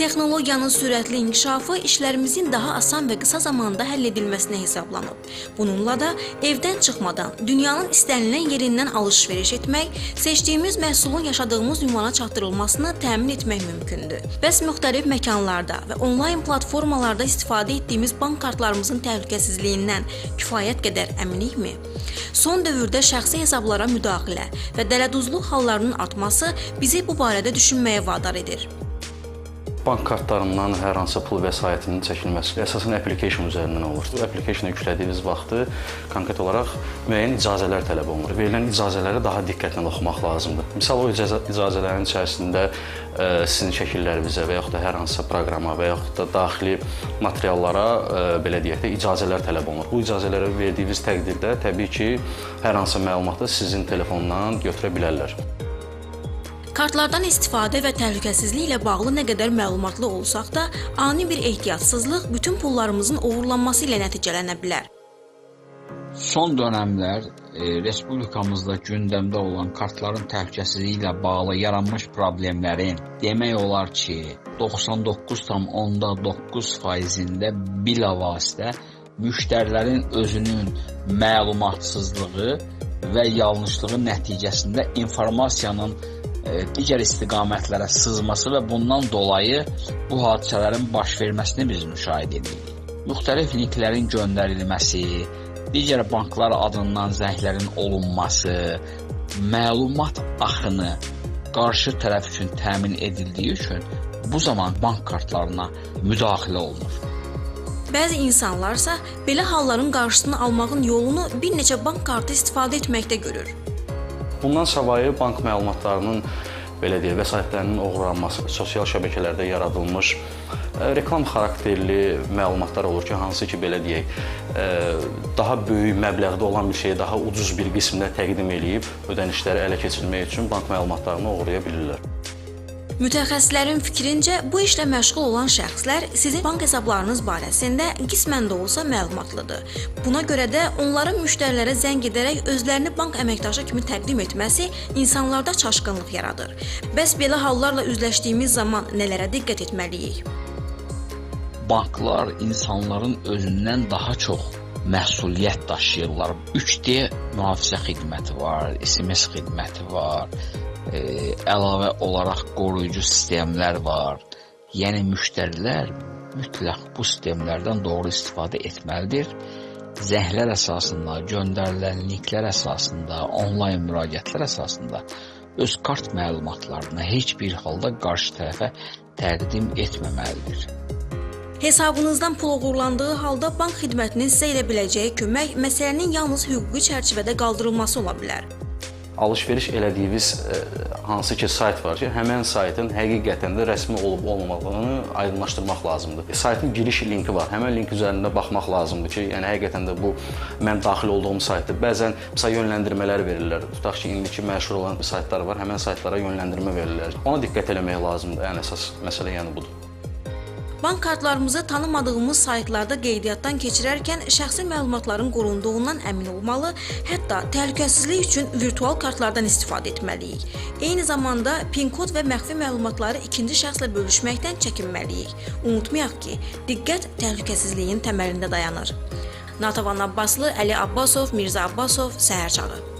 Texnologiyanın sürətli inkişafı işlərimizin daha asan və qısa zamanda həll edilməsinə hesablanıb. Bununla da evdən çıxmadan dünyanın istənilən yerindən alış-veriş etmək, seçdiyimiz məhsulun yaşadığımız ünvana çatdırılmasını təmin etmək mümkündür. Bəs müxtəlif məkanlarda və onlayn platformalarda istifadə etdiyimiz bank kartlarımızın təhlükəsizliyindən kifayət qədər əminikmi? Son dövrdə şəxsi hesablara müdaxilə və dələduzluq hallarının artması bizi bu barədə düşünməyə vadar edir. Bank kartlarından hər hansı pul vəsaitinin çəkilməsi əsasən application üzərindən olur. Bu application-ı yüklədiyiniz vaxtı konkret olaraq müəyyən icazələr tələb olunur. Verilən icazələri daha diqqətlə oxumaq lazımdır. Misal, o icazələrin içərisində sizin şəkillərinizə və yaxud da hər hansısa proqrama və yaxud da daxili materiallara belə deyək də icazələr tələb olunur. Bu icazələri verdiyiniz təqdirdə təbii ki, hər hansı məlumatı sizin telefondan götürə bilərlər. Kartlardan istifadə və təhlükəsizlik ilə bağlı nə qədər məlumatlı olsaq da, ani bir ehtiyatsızlıq bütün pullarımızın oğurlanması ilə nəticələnə bilər. Son dönəmlər respublikamızda gündəmdə olan kartların təhlükəsizliyi ilə bağlı yaranmış problemlərin demək olar ki, 99,9%-də bilavasitə müştərilərin özünün məlumatsızlığı və yanlışlığı nəticəsində informasiyanın digər istiqamətlərə sızması və bundan dolayı bu hadisələrin baş verməsini biz müşahidə edirik. Müxtəlif linklərin göndərilməsi, digər banklar adından zənglərin olunması, məlumat axını qarşı tərəf üçün təmin edildiyi üçün bu zaman bank kartlarına müdaxilə olunur. Bəzi insanlarsa belə halların qarşısını almağın yolunu bir neçə bank kartı istifadə etməkdə görür. Bundan savayı bank məlumatlarının belə deyək, vəsaitlərinin oğurlanması, sosial şəbəkələrdə yaradılmış reklam xarakterli məlumatlar olur ki, hansı ki, belə deyək, daha böyük məbləğdə olan bir şeyi daha ucuz bir qismdə təqdim eləyib ödənişləri ələ keçirmək üçün bank məlumatlarını oğurlaya bilirlər. Mütəxəssislərin fikrincə, bu işlə məşğul olan şəxslər sizin bank hesablarınız barəsində qismən də olsa məlumatlıdır. Buna görə də onların müştərilərə zəng edərək özlərini bank əməkdaşı kimi təqdim etməsi insanlarda çaşqınlıq yaradır. Bəs belə hallarla üzləşdiyimiz zaman nələrə diqqət etməliyik? Banklar insanların özündən daha çox məsuliyyət daşıyırlar. 3D mühafizə xidməti var, SMS xidməti var, əlavə olaraq qoruyucu sistemlər var. Yəni müştərilər mütləq bu sistemlərdən doğru istifadə etməlidir. Zənglər əsasında, göndərilən linklər əsasında, onlayn müraciətlər əsasında öz kart məlumatlarını heç bir halda qarşı tərəfə təqdim etməməlidir. Hesabınızdan pul oğurlandığı halda bank xidmətinin sizə edə biləcəyi kömək məsələnin yalnız hüquqi çərçivədə qaldırılması ola bilər. Alış-veriş elədiyiniz hansı ki sayt var ki, həmən saytın həqiqətən də rəsmi olub olmadığını aydınlaşdırmaq lazımdır. Saytın giriş linki var. Həmən link üzərində baxmaq lazımdır ki, yəni həqiqətən də bu mən daxil olduğum saytdır. Bəzən məsəl yönləndirmələr verirlər. Tutaq ki, indiki məşhur olan saytlar var, həmən saytlara yönləndirmə verirlər. Ona diqqət eləmək lazımdır. Ən əsas məsələ yəni budur. Bank kartlarımızı tanımadığımız saytlarda qeydiyyatdan keçirərkən şəxsi məlumatların qorunduğundan əmin olmalı, hətta təhlükəsizlik üçün virtual kartlardan istifadə etməliyik. Eyni zamanda PIN kod və məxfi məlumatları ikinci şəxslə bölüşməkdən çəkinməliyik. Unutmayaq ki, diqqət təhlükəsizliyin təməlində dayanır. Natavan Abbaslı, Əli Abbasov, Mirzə Abbasov, Səhər Çağı.